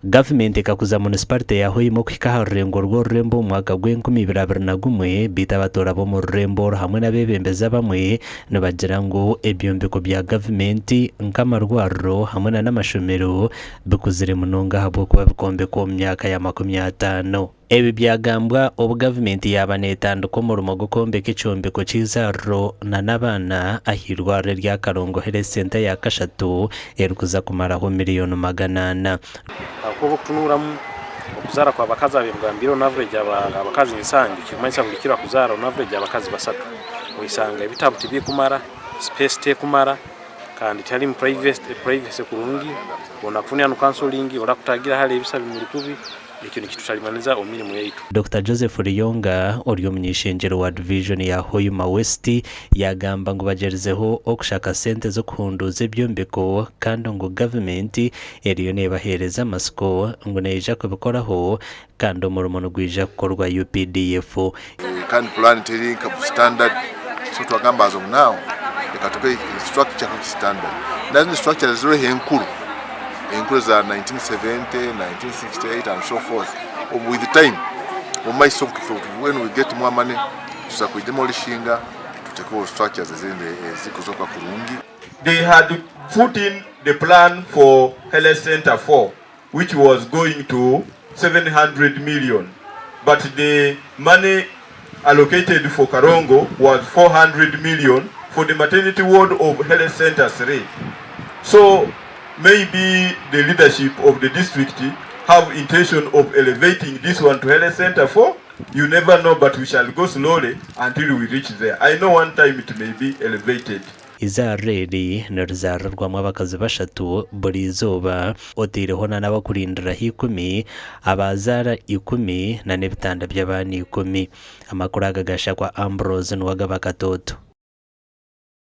Gavumenti ekakuza munisiparite ya Hoima okuhika aha rurengo rw'orurembo omu mwaka gw'enkumi ibiri abiri na gumwe beitu abatuura b'omu rurembo oru hamwe n'abeebembezi abamwe nibagira ngu ebyombeko bya gavumenti nk'amarwariro hamwe na n'amashomero bikuzire munonga ahabw'okuba bikombekwa omu myaka ya 50. Ebi byagambwa obu gavumenti yaaba netandika omurimo gw'okwombeka ekyombeko ky'eizaariro na n'abaana ah'eirwariro erya Kalongo Health Centre eya kashatu erikuza kumaraho miriyoni 400. Ahakuba okutunuuramu okuzaara kw'abakazi abaire nibagambira on average abakazi nsanju nikimanyisa buri kiro akuzaara on average abakazi basatu. Oisanga ebitabu tibikumara, space tekumara kandi tiharimu privacy kurungi, onakufunira nu counseling orakutagira hare ebisa bimuri kubi. Ekyo nikitutaribaniza omu mirimo yaitu. Dokita Joseph Ruyonga ori omuny'eishengyero wa divijoni ya Hoima West yagamba ngu bagyerizeho okushaka sente z'okuhunduuza ebyombeko kandi ngu gavumenti eriyo nebaheereza amatsiko ngu neija kubikoraho kandi omurimo nigwija kukorwa UPDF. Kandi pulaani teri nka standard so twagamba as of now reka tukore structure which is standard. Nazo structure ziriho enkuru. Enkuru eza 1970, 1968 and so forth. With time omu maiso when we get more money tuza kuidemolishinga tutekeho structures ezindi ezikuzooka kurungi. They had put in the plan for Health Centre 4 which was going to 700 million but the money allocated for Karongo was 400 million for the maternity ward of Health Centre 3. So maybe the leadership of the district have intention of elevating this one to Health Centre 4. You never know but we shall go slowly until we reach there. I know one time it may be elevated. Eizaariro eri nirizaarirwamu abakazi bashatu buri izooba, otaireho na n'abakurindiraho ikumi, abazaara ikumi na n'ebitanda by'abaana ikumi. Amakuru aga gashakwa Ambrose Nuwagaba Katooto.